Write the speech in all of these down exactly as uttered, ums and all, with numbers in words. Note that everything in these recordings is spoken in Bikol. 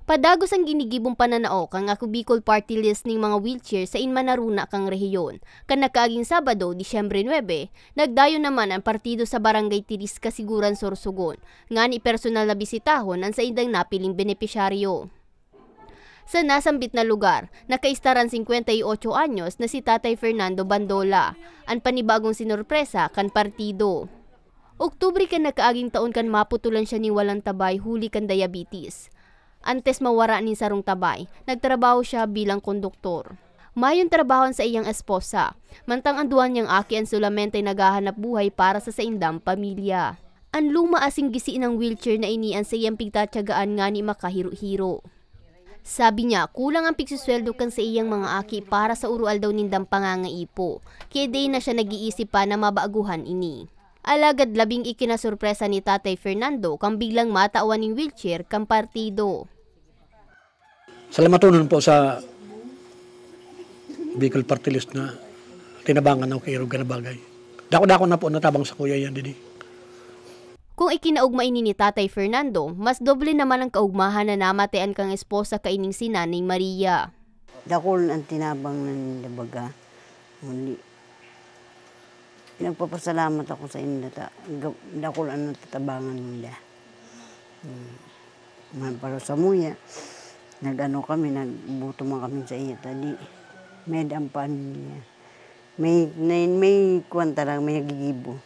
Padagos an ginigibong pananao kan Ako Bicol Party List nin mga wheelchair saen man naruna kan rehiyon. Kan nakaaging Sabado, Disyembre nuebe, nagdayo naman an partido sa Barangay Tiris, Casiguran, Sorsogon, ngani personal na bisitahon an saindang napiling benepisyaryo. Sa nasambit na lugar, nakaistar an singkwenta y ocho anyos na si Tatay Fernando Bandola, an panibagong sinorpresa kan partido. Oktubre kan nakaaging taon kan maputulan siya nin walang tabay huli kan diabetes. Antes mawara nin sarong tabay, nagtrabaho siya bilang konduktor. Mayong trabaho an saiyang esposa, mantang an duwa niyang aki an solamente naghahanap buhay para sa saindang pamilya. An luma asin gisi nang wheelchair na ini an saiyang pigtatyagaan ngani makahiro-hiro. Sabi niya, kulang an pigsusweldo kan saiyang mga aki para sa uroaldaw nindang pangangaipo, kaya dai na siya nag-iisip pa na mabaguhan ini. Alagad labing ikinasorpresa ni Tatay Fernando kan biglang matawan nin wheelchair kan partido. Salamatonon po sa Bicol Party List na tinabangan ako kairog na bagay. Dako-dako na po natabang sa kuya yan, didi. Kung ikinaugma ini ni Tatay Fernando, mas doble naman ang kaugmahan na namatian kang esposa kaining si Nanay Maria. Dakul an tinabang na ninda baga. Huli, nagpapasalamat ako sa inda ta, ga-, dakul an natatabangan ninda. Hmm. Man, pero sa muya, nag-ano kami, nagbuto man kami sa iya, tadi. May daan pa niya. May, may, may kwan talaga, may nagigibo.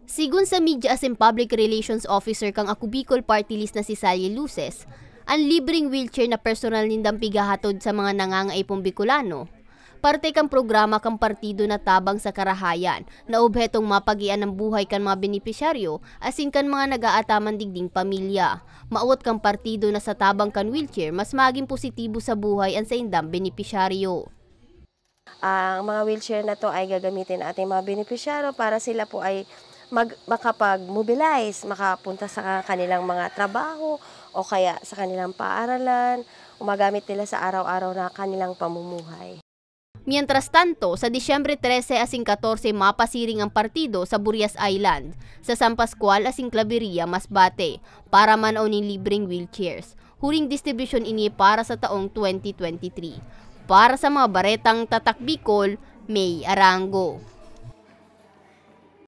Sigon sa Media asin Public Relations Officer kan Ako Bicol Party List na si Sally Luces, an libreng wheelchair na personal nindang pighahatod sa mga nangangaipong Bicolano, parte kan programa kan partido na tabang sa karahayan, na obhetong mapagian an buhay kan mga benepisyaryo asin kan mga nag-aataman digding pamilya. Mawot kan partido na sa tabang kan wheelchair, mas magin positibo sa buhay an saindang benepisyaryo. Ang mga wheelchair na 'to ay gagamitin ng ating mga benepisyaryo para sila po ay mag-, makapag-mobilize, makapunta sa kanilang mga trabaho o kaya sa kanilang paaralan, o magamit nila sa araw-araw na kanilang pamumuhay. Mientras tanto, sa Disyembre trese asin katorse mapasiring ang partido sa Burias Island, sa San Pascual asin Claveria, Masbate, para manao nin libreng wheelchairs. Huring distribusyon ini para sa taong twenty twenty-three. Para sa mga baretang Tatak Bicol, May Arango.